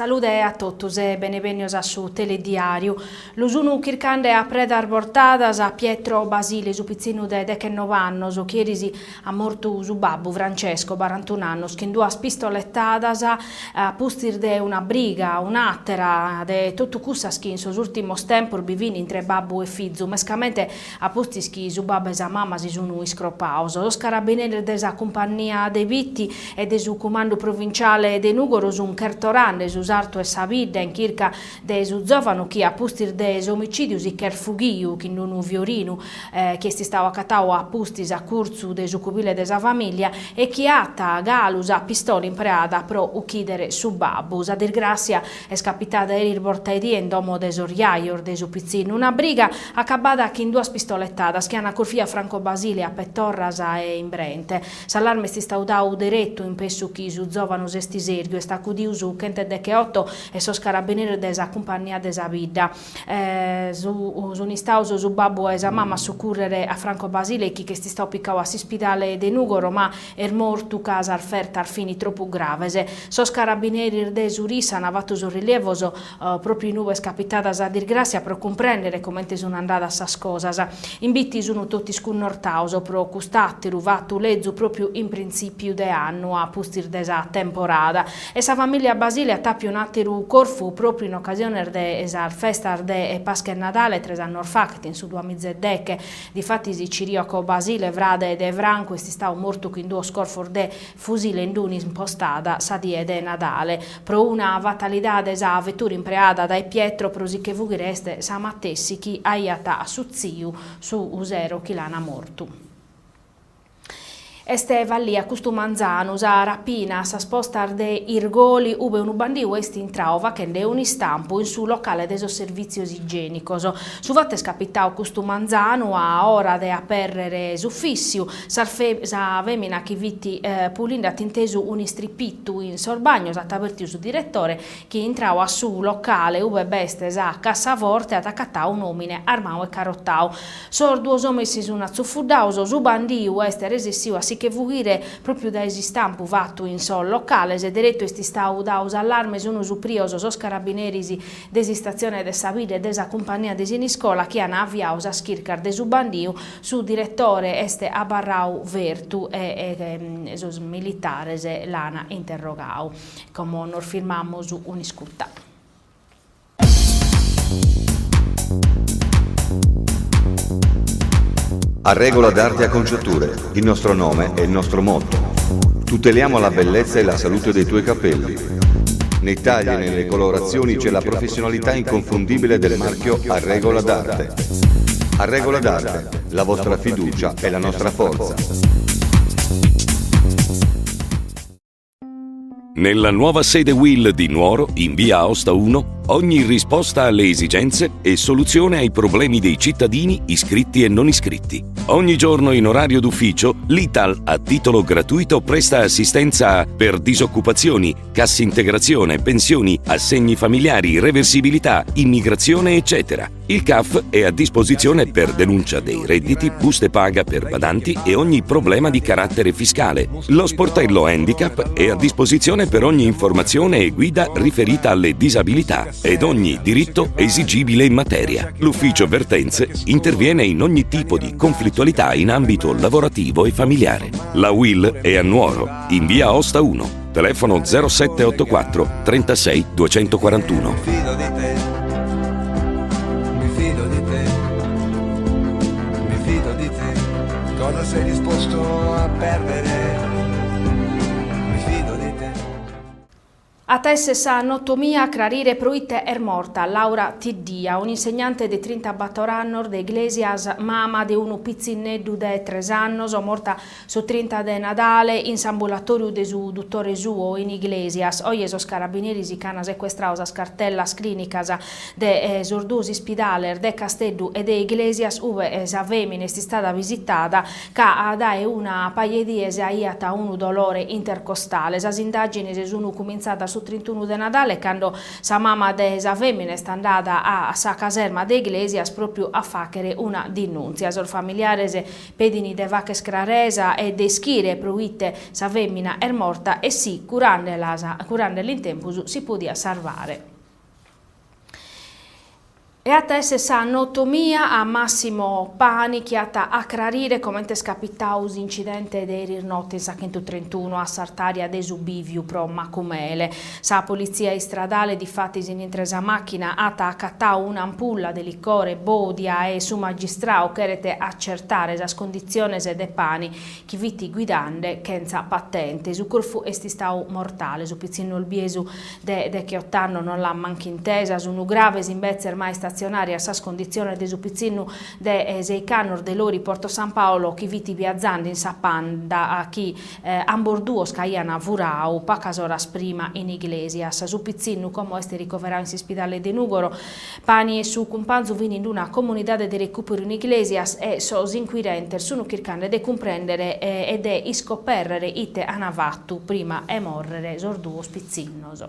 Salude a totus e benebènnios a su Telediàriu. Lu sun chircande a predas bortadas a Pietro Basile, su pitzinnu de dechenoe annos, chi eris at mortu su babbu Francesco, barantun'annos, chin duas pistoletadas a pustis de una briga, un'àtera de totu cussas chi in sos ùrtimos tempos bi fin intre babbu e fizu, mescamente A pustis chi su babbu e sa mama si sun iscropados, sos carabineris de sa cumpannia de Bitti e de su cumandu provinciale de Nùgoro sun chertorande su sartu 'e sa bidda in chirca de su zòvanu chi a pustis de s'omicìdiu si ch'est fughiu chin unu fiorinu chi est istadu acatadu a pustis a curtzu de su cubile de sa famìllia e chi at galu sa pistola impreada pro uchìdere su babbu. Sa disgràssia Est capitada eris bortaedie in domo de sos jajos de su pitzinnu, una briga acabada chin duas pistoletadas chi an corfiu a Franco Basile a petorras e in brente. S'allarme est istadu dadu deretu in pessu chi su zòvanu s'est isèrghiu, est acudiu su chentedecheoto e sos carabineris de sa cumpannia de sa bidda. Sun istados su babbu e sa mama a sucùrrere a Franco Basile chi ch'est istadu picadu a s'ispidale de Nùgoro ma Est mortu ca sas fertas fin tropu graves. Sos carabineris de su RIS an fatu sos rilievos pròpiu in ue est capitada sa disgràssia pro cumprèndere comente sun andadas sas cosas. In Bitti sun totu iscunnortados pro cust'àteru fatu lezu pròpiu in printzìpiu de annu a pustis de sa temporada. E sa famìlia Basile at àpiu un'àteru corfu pròpiu in ocasiones de sas festas de Pasca 'e Nadale tres annos faghet, in su duamiza e deche. Difatis Cirioco Basile, frade de Francu, est istadu mortu chin duos corfos de fusile in d'un'impostada sa die de Nadale. Pro una fatalidade sa vetura impreada dae Pietro pro si che fughire est sa matessi chi aiat su tziu su sero chi l'ana mortu. Est fallia custu manzanu sa rapina a sas postas de Irgoli ube unu bandiu est intrau fachende un'istampu in su locale de sos servìtzios igienicos. Su fatu est capitau custu manzanu a ora de aperrere s'ufìssiu. Sa femina chi fit pulinde at intesu un'istripitu in sos bagnos, at abertiu su diretore chi intrau a su locale ube b'est sa cassaforte at acatau un'òmine armau e carotau. Sos duos òmines si sun atzufuddados, su bandiu est resessiu a si che fughire pròpiu dae s'istampu fatu in sos locales, deretu est istadu dadu s'allarme, sun suprios sos carabineris de s'istatzione de sa bidda e de sa cumpannia de Siniscola chi an aviadu sas chircas de su bandiu, su diretore est abarradu fertu e sos militares l'an interrogadu. Como nos firmamus un'iscuta. A regola d'arte acconciature, il nostro nome è il nostro motto. Tuteliamo la bellezza e la salute dei tuoi capelli. Nei tagli e nelle colorazioni c'è la professionalità inconfondibile del marchio A Regola d'Arte. A Regola d'Arte, la vostra fiducia è la nostra forza. Nella nuova sede Will di Nuoro, in via Aosta 1, ogni risposta alle esigenze e soluzione ai problemi dei cittadini iscritti e non iscritti. Ogni giorno in orario d'ufficio, l'Ital a titolo gratuito presta assistenza per disoccupazioni, cassa integrazione, pensioni, assegni familiari, reversibilità, immigrazione, eccetera. Il CAF è a disposizione per denuncia dei redditi, buste paga per badanti e ogni problema di carattere fiscale. Lo sportello Handicap è a disposizione per ogni informazione e guida riferita alle disabilità ed ogni diritto esigibile in materia. L'ufficio vertenze interviene in ogni tipo di conflittualità in ambito lavorativo e familiare. La UIL è a Nuoro, in via Aosta 1. Telefono 0784 36 241. Mi fido di te, mi fido di te, mi fido di te, cosa sei disposto a perdere? Mi fido di te. At a essere sa notomia a crarire proite est morta Laura Tiddia, un'insegnante de trintabator annos de Iglesias, mama de unu pitzinneddu de tres annos, morta Su trinta de Nadale, in s'ambulatòriu de su dutore suo in Iglesias, oje sos carabineris ch'an secuestradu sas cartellas clìnicas de sos duos ispidales de Casteddu e de Iglesias ue sa fèmina est istada visitada ca dae una paja 'e dies aiat unu dolore intercostale. Sas indàgines sun cumintzadas su. su trintunu de Nadale cando sa mama de sa fèmina est andada a sa caserma de Iglesias pròpriu a fàghere una dinùntzia. Sos familiares pedin de fagher craresa e de ischire pro ite sa fèmina est morta e si curandela in tempus si podiat sarvare. E at a èssere sa notomia a Massimo Pani chi at a acrarire comente est capitadu s'incidente de eris note in sa chentutrentunu a s'artària de su bìviu pro Macumele. Sa politzia istradale difatis in intre sa màchina at acatadu un'ampulla de licore bòdia e su magistradu cheret acertare sas conditziones de Pani chi fit guidende chentza patente. Su corfu est istadu mortale, su pitzinnu olbiesu De decheot'annos non l'at mancu intesa, sunu graves imbetzes ma istatzionàrias sas conditziones de su pitzinnu de seich'annos de Lori Porto San Paolo chi fit biazende in sa Panda chi ambos duos ch'aian furadu pacas oras prima in Iglesias. Su pitzinnu como est ricoveradu in s'ispidale de Nùgoro. Pani e su cumpanzu fin in una comunidade de recùperu in Iglesias e sos incuirentes sunu chircande de cumprèndere e de iscopèrrere ite an fatu prima 'e mòrrere sos duos pitzinnos.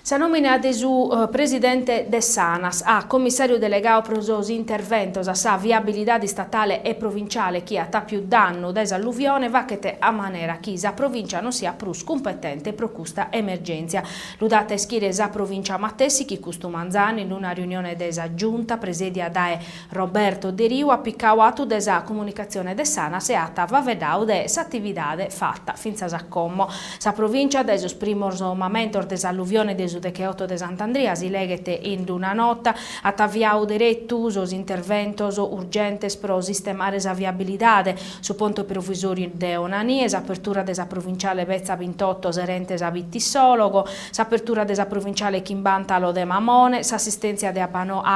Sa nòmina de su presidente de s'Anas a commissàriu delegadu pro sos interventos a sa viabilidade istatale e provinciale chi at àpiu dannu dae s'alluvione faghet a manera chi sa Provìncia non siat prus cumpetente pro custa emergèntzia. Lu dat a ischire sa Provìncia matessi chi custu manzanu in una riunione de sa Giunta presèdia dae Roberto Deriu at picadu atu de sa comunicatzione de s'Anas e at faeddadu de s'atividade fata fintzas a como. Sa Provìncia dae sos primos mamentos de s'alluvione de su decheoto de Sant'Andria, si leghet in una nota, at aviadu deretu sos interventos urgentes pro sistemare sa viabilidade, su ponte provisòriu de Onanie, s'apertura de sa provinciale betza Bintotto serente a Bittissòlogo, s'apertura de sa provinciale Chimbanta Lodè Mamone, s'assistèntzia de a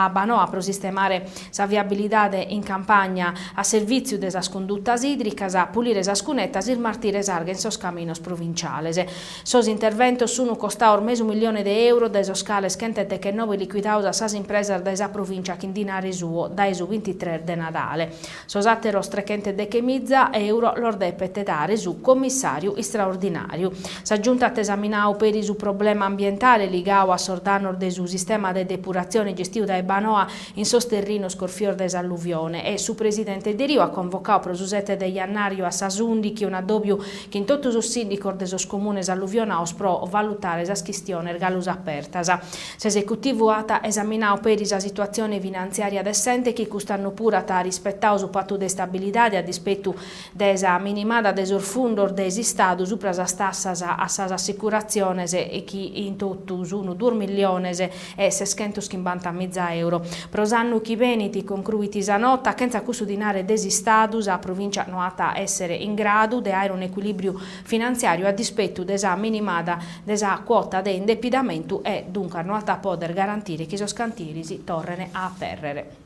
Abbanoa pro sistemare sa viabilidade in campagna a servìtziu de sas cundutas ìdricas, pulire sas cunetas, ismartire s'arga in sos caminos provinciales. Sos interventos sunu costados mesu millione de euros, dae sos cales chentedechenoe licuidados a sas impresas dae sa Provìncia chin dinare suo dae su bintitres de Nadale. Sos àteros trechentedechemiza euro los depet dare su commissàriu istraordinàriu. Sa Giunta at esaminadu peri su problema ambientale ligadu a sos dannos de su sistema de depuratzione gestidu dae Abbanoa in sos terrinos corfios dae s'alluvione e su presidente Deriu at convocadu pro su sete de jannàriu a sas ùndichi un'addòbiu chin totu sos sìndicos de sos comunes alluvionados pro valutare sas chistiones galu apertas. S'esecutivu at esaminadu peri sa situatzione finantziària de s'ente chi cust'annu puru at rispetadu su patu de istabilidade a dispetu de sa minimada de sos fundos de s'Istadu supra sas tassas a sas assicuratziones chi in totu sun duos milliones e seschentoschimbantamiza euro. Pro s'annu chi benit, concruit sa nota, chentza cussu dinare de s'Istadu sa Provìncia no at a èssere in gradu de àere un'ecuilìbriu finantziàriu a dispetu de sa minimada de sa cuota de indepidamentu e, duncas, no at a pòdere garantire chi sos cantieris torren a apèrrere.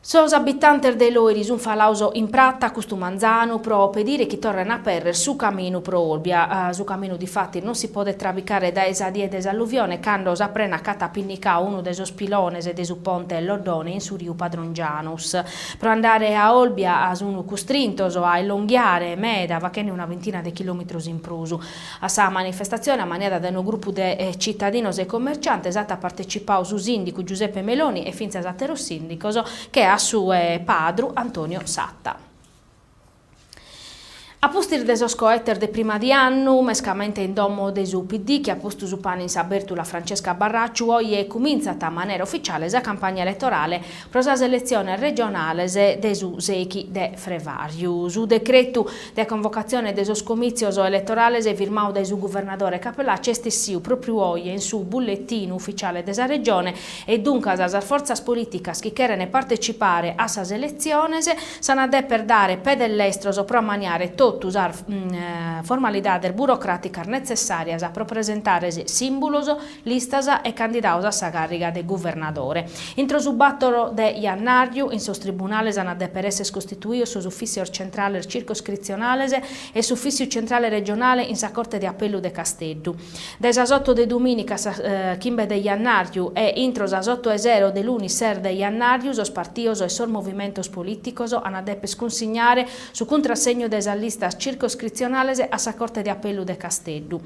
Sos abitantes de Lòiri sunt falados in prata custu manzanu pro pedire chi torren a apèrrere su caminu pro Olbia. Su caminu difatis non si podet trabicare dae sa die de s'alluvione cando sa prena ch'at pinnicadu unu de sos pilones de su ponte Loddone in su riu Padrongianus. Pro andare a Olbia sun custrintos a illonghiare meda, faghende una bintina de chilòmetros in prus. A sa manifestatzione, ammaniada dae unu grupu de citadinos e commerciantes, at partecipadu su sìndicu Giuseppe Meloni e fintzas àteros sìndicos che a su 'e Padru Antonio Satta. A pustis de sos coetes de prima di annu, mescamente in domo de su PD chi at postu su pane in sa bèrtula a Francesca Barracciu, oje cumintzat a manera uficiale sa campagna eletorale pro sas eletziones regionales de su sèichi de frevàriu. Su decretu de convocatzione de sos comìtzios eletorales firmadu dae su guvernadore Cappellacci est essiu pròpriu oje in su bulletinu uficiale de sa Regione e duncas sas fortzas polìticas chi cherent partecipare a sas eletziones s'an a deper dare pedes lestros pro ammaniare totu sas formalidades burocràticas netzessàrias pro presentare sìmbulos, listas e candidados a sa càrriga de guvernadore. Intro su bàtoro de jannàriu in sos tribunales an a deper esser costituidos sos ufìssios centrales circoscritzionales e s'ufìssiu centrale regionale in sa Corte de Apellu de Casteddu. Dae sas oto de dumìnica a sas chimbe de jannàriu e intro sas oto 'e sero de lunis ses de jannàriu sos partidos e sos movimentos polìticos an a deper cunsignare su cuntrassegnu de sas listas. listas circoscritzionales a sa Corte de Apellu de Casteddu.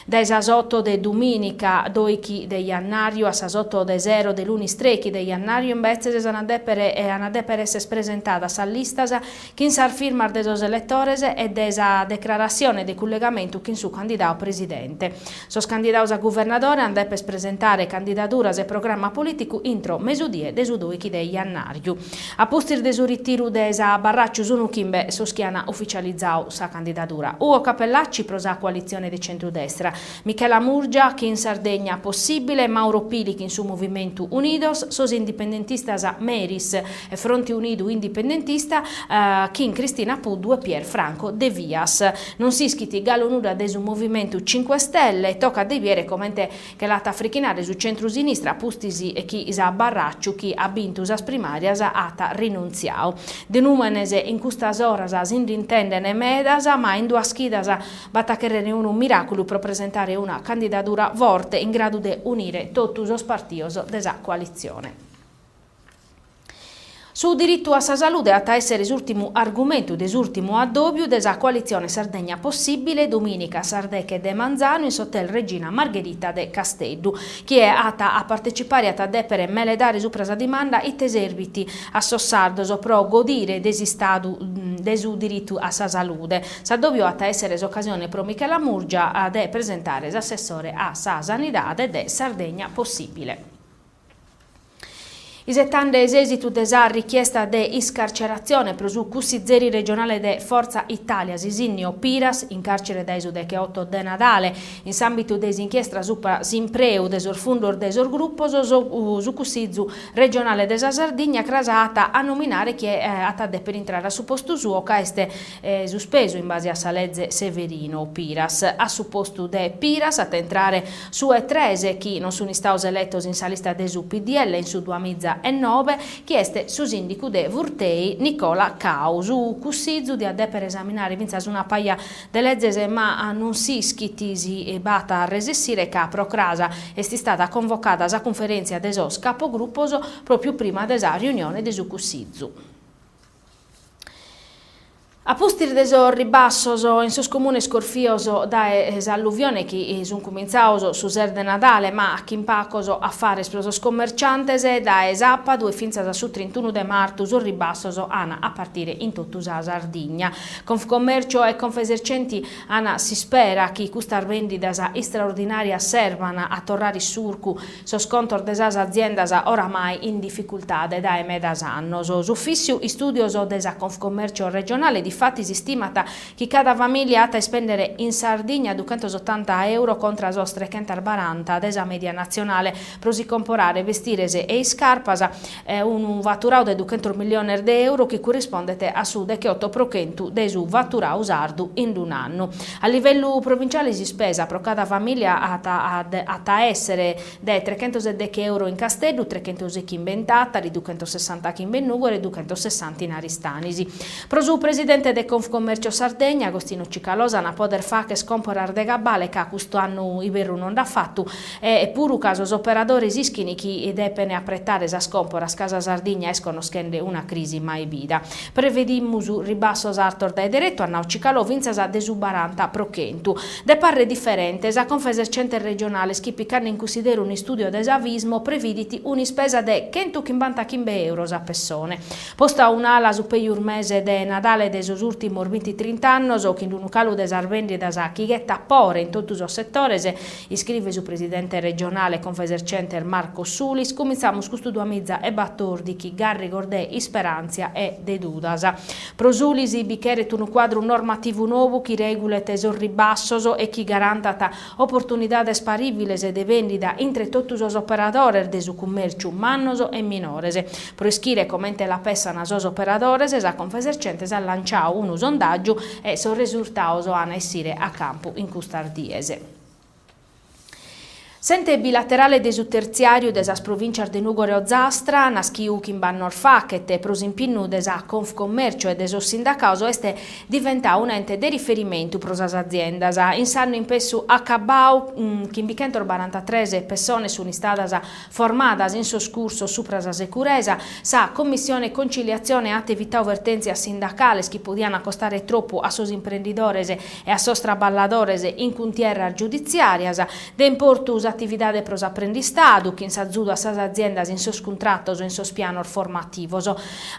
Dae sas oto de dumìnica doichi de jannàriu a sas oto de sero de lunis trèichi de jannàriu imbetzes an a dèpere an a dèpere èssere presentadas sas listas chin sas firmas de sos eletores e de sa decrarassione de cullegamentu chin su candidadu presidente. Sos candidados a guvernadore an dèpere presentare candidaduras e programma polìticu intro mesudie de su doichi de jannàriu. A pustis de su ritiru de sa Barracciu sunu chimbe sos chi an uficializadu sa candidadura, Ugo Cappellacci pro sa coalitzione de centrudestra, Michela Murgia chin Sardegna Possibile, Mauro Pili chin su Movimentu Unidos, sos indipendentistas Meris e Fronte Unidu Indipendentista chin Cristina Puddu e Pier Franco Devias. Non s'ischit galu nudda de su Movimentu Cinque Stelle e tocat de biere comente che l'at a frichinare su centru-sinistra a pustis chi sa Barracciu chi at bintu sas primàrias at rinuntziadu. De nùmenes in custas oras si nd'intenden medas, ma in duas chidas b'at a chèrrere unu miràculu pro presentare una candidadura forte in gradu de unire totu sos partidos de sa coalitzione. Su diritu a sa salude at a èssere s'ùrtimu argumentu de s'ùrtimu addòbiu de sa coalitzione Sardegna Possibile domìnica a sas deche de manzanu in s'Hotel Regina Margherita de Casteddu. Chie at a partecipare at a dèpere meledare supra sa dimanda ite serbit a sos sardos pro godire de s'istadu de su diritu a sa salude. S'addòbiu at a èssere s'ocasione pro Michela Murgia de presentare s'assessore a sa sanidade de Sardegna Possibile. Isetande s'èsitu de sa richiesta de iscarceratzione pro su cussizeri regionale de Forza Italia Sisinnio Piras, in càrcere dae su decheoto de Nadale, in s'àmbitu de s'inchiesta supra s'impreu de sos fundos de sos grupos, su Cussizu regionale de sa Sardigna cras at a nominare chie at a dèpere intrare a su postu suo ca est suspesu in base a sa leze Severino Piras. A su postu de Piras at a intrare Su 'e tres chi non sun istados eletos in sa lista de su PDL in su duamiza e nobe, chi est su sìndicu de Furtei Nicola Cau. Su Cussizu diat dèpere esaminare fintzas una paja de lezes ma non s'ischit si b'at a resessire ca pro cras est istada convocada sa cunferèntzia de sos capogrupos pròpiu prima de sa riunione de su Cussizu. A pustis de sos ribassos in sos comunes corfios dae s'alluvione chi sunt cumintzados su ses de Nadale, ma chin pacos afares pro sos commerciantes, dae sàpadu e fintzas a su trintunu de martu sos ribassos an a partire in totu sa Sardigna. Confcommercio e Confesercenti an s'ispera chi custas bèndidas istraordinàrias servan a torrare issurcu Sos contos de sas aziendas oramai in dificultade dae medas annos. S'Ufìssiu Istùdios de sa Confcommercio regionale difatis istimat chi cada famìlia at a ispèndere in Sardigna duchentosotanta euro contra sos trechentasbaranta de sa mèdia natzionale pro si comporare bestires e iscarpas, unu faturadu de duchentos milliones de euro chi currispondet a su decheoto pro chentu de su faturadu sardu in un'annu. A livellu provinciale s'ispesa pro cada famìlia at at a èssere de trechentosedeche euro in Casteddu, trechentoschimbe in Tàtari, duchentosessantachimbe in Nùgoro e duchentosessanta in Aristanis. Pro su presidente de Confcommercio Sardegna, Agostino Cicalò, s'an a poder fagher còmporas de gabbale ca custu annu iberru non nd'at fatu E puru ca sos operadores ischin chi depen apretare sas còmporas ca sa Sardigna est connoschende una crisi mai bida. Prevedimus ribassos artos dae deretu, at nau Cicalò, fintzas de su baranta pro chentu. De parre diferente sa Confesercentes regionales chi, picande in cunsideru un'istùdiu de sa Fismo, previdit un'ispesa de chentuchimbantachimbe euros a pessone. Postu a un'ala su pejus mese de Nadale de sos ùrtimos binti-trint'annos, chin unu calu de sas bèndidas chi ghetat pore in totu sos setores, Iscrivet su presidente regionale Confesercentes Marco Sulis, Cumintzamus custu duamiza e batòrdichi gàrrigos de isperàntzia e de dudas. Pro Sulis bi cheret unu cuadru normativu nou chi règulet sos ribassos e chi garantat oportunidades parìviles de bèndida intre totu sos operadores de su cummèrciu, mannos e minores. Pro ischire comente la pessant sos operadores, sa Confesercentes at lanciadu unu sondàgiu e sos resurtados an a essire a campu in custas dies. S'ente bilaterale de su tertziàriu de sas provìntzias de Nùgoro e Ozastra, naschiu chimb'annos fachet pro s'impinnu de sa Confcommercio e de sos sindacaos, est diventau un'ente de riferimentu pro sas aziendas. In s'annu in pessu acabau, chimbichentos-barantatres pessones sunt istadas formadas in sos cursos supra sa securesa, sa Commissione Conciliatzione at evitau vertèntzias sindacales chi podiant costare tropu a sos imprendidores e a sos traballadores in cuntierras giuditziàrias, de importu s'atividade pro s'aprendistadu, chin s'azudu a sas aziendas in sos cuntratos e in sos pianos formativos.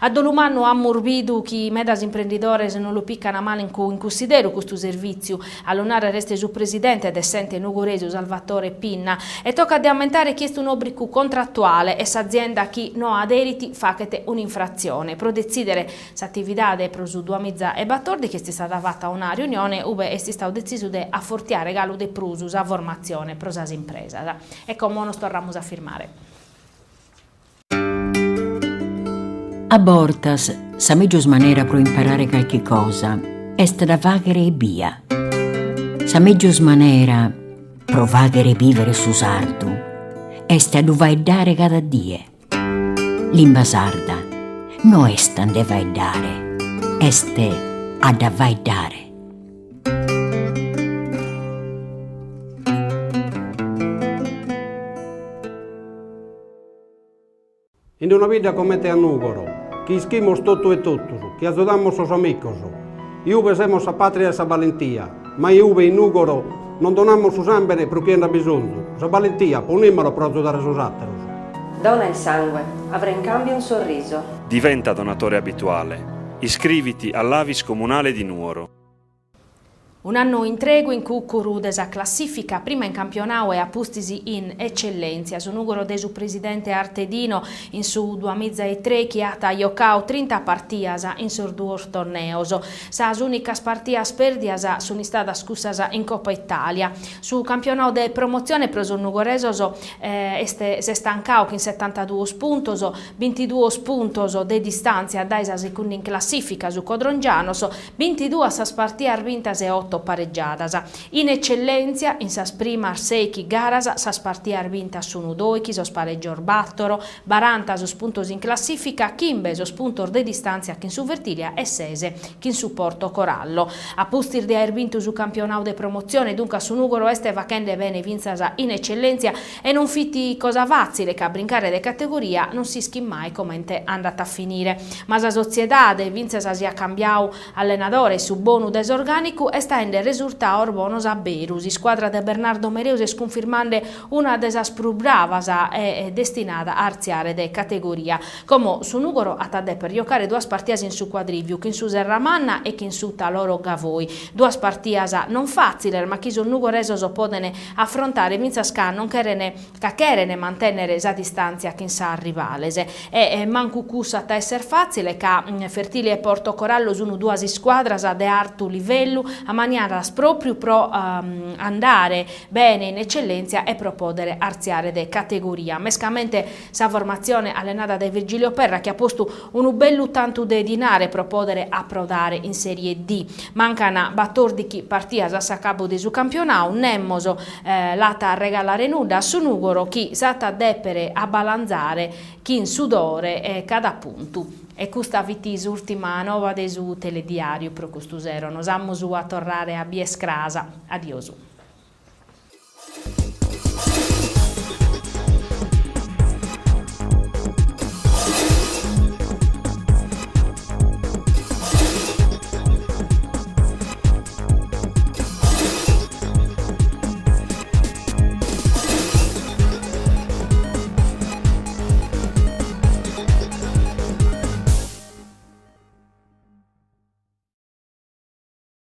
A dolu mannu amus bidu chi medas imprendidores non lu pican mancu in cunsideru custu servìtziu, a lu nàrrere est su presidente de s'ente nugoresu Salvatore Pinna, e tocat de ammentare chi est un'òbricu contratuale e s'azienda chi no aderit faghet un'infratzione. Pro detzìdere S'atividade pro su duamiza e batòrdighi est istada fata una riunione ube est istadu detzisu de afortiare galu de prus sa formatzione pro sas impresas. E como nos torramus a firmare. A bortas, sa mègius manera pro imparare carchi cosa est a fàghere ebbia. Sa mègius manera pro fàghere bìvere su sardu est a ddu faeddare cada die. Limba sarda no est a nde faeddare, est a dda faeddare. In una bidda comente a Nùgoro, chi ischimus totu e totus, chi azudamus sos amicos, iube semus sa pàtria 'e sa balentia, ma iube in Nùgoro non donamus su sàmbene pro chie nd'at bisonzu, sa balentia ponìmala pro azudare sos àteros. Dona il sangue, avrai in cambio un sorriso. Diventa donatore abituale. Iscriviti all'Avis Comunale di Nuoro. Un'annu intregu in cùcuru de sa classìfica, prima in campionau e a pustis in Ecellèntzia. Su Nùgoro de su presidente Artedino in su duamiza e trèichi at jocau trinta partias in sos duos torneos. Sas ùnicas partias pèrdias sunt istadas cussas in Copa Italia. Su campionau de promotzione pro sos nugoresos est s'est tancau chin setantaduos puntos, bintiduos puntos de distàntzia dae sa secunda in classìfica, su Codrongianos, Bintiduas sas partias bintas e oto paregiadas. In Ecellèntzia, in sas primas sèichi garas, sas partias bintas sunu dòichi, sos parègios bàtoro, baranta sos puntos in classìfica, chimbe sos puntos de distàntzia chin su Fertilia e ses chin su Porto Corallo. A pustis de aer bintu su campionadu de promotzione, duncas su Nùgoro est faghende bene fintzas in Ecellèntzia e non fit cosa fàtzile ca brincare de categoria non s'ischit mai comente andat a finire. Ma sa sotziedade, fintzas si at cambiadu allenadore e su bonu de s'orgànicu, est aende resurtados bonos a beru. S'iscuadra de Bernardo Mereu s'est cunfirmende una de sas prus bravas e destinada a artziare de categoria. Como su Nùgoro at a dèpere giocare duas partias in su cuadrìviu, chin su Serramanna e chin su Taloro Gavoi. Duas partias non fàtziles, ma chi sos nugoresos podent afrontare fintzas ca non cherent ca cherent mantènnere sa distàntzia chin sas rivales. E mancu cussu at a èssere fàtzile ca Fertilia e Porto Corallo sunt duas iscuadras de artu livellu ammaniadas pròpriu pro andare bene in Ecellèntzia e pro pòdere artziare de categoria. Mescamente Sa formatzione allenada dae Virgilio Perra chi at postu unu bellu tantu de dinare pro pòdere aprodare in Serie D. Mancan batòrdichi partias a s'acabu de su campionadu, nemos l'at a regalare nudda a su Nùgoro chi s'at a dèpere abalanzare chin sudore cada puntu. E custa fit s'ùrtima nova de su telediàriu pro custu sero. Nos amus a torrare a bier cras. Adiosu.